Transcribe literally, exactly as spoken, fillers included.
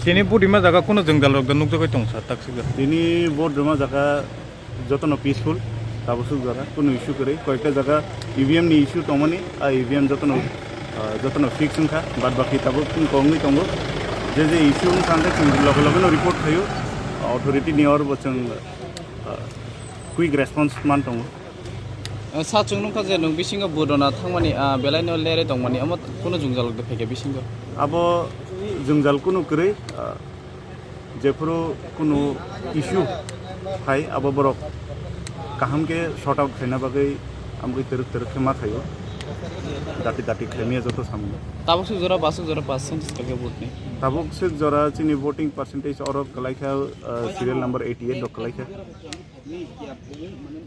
Chini budi ma jaga kuno jwngjal rok da nukjagwi tong sa taksik da. Tini vote rwma jaga jotono peaceful, tabuk suk jaga kuno issue kwrwi, koyekta jaga E V M ni issue tongmani, a E V M jotono, ah, jotono fix wngkha, bad baki tabuk kung kongwi tongo. Je je issue wngkha hwnkhe chwng loge loge no report khaio, authority ni oro bo chwng, ah, quick response man tongo. Sa chwng nukha je nwng bisingo vote rwna thangmani, ah, belai no lerwi tongmani, omo kuno jwngjal rok de phaikha bisingo. Abo jwngjal kuno kwrwi, ah, jephuru kuno issue phai, abo borok kaham khe sort out khaina bagwi amgwi twrwk twrwk khe ma khaio, dati dati khaimya joto samung. Tabuk suk jora, basuk jora percentage khe vote ni? Tabuk suk jora chini voting percentage oro kwlaikha, ah, serial number eighty eight rok kwlaikha.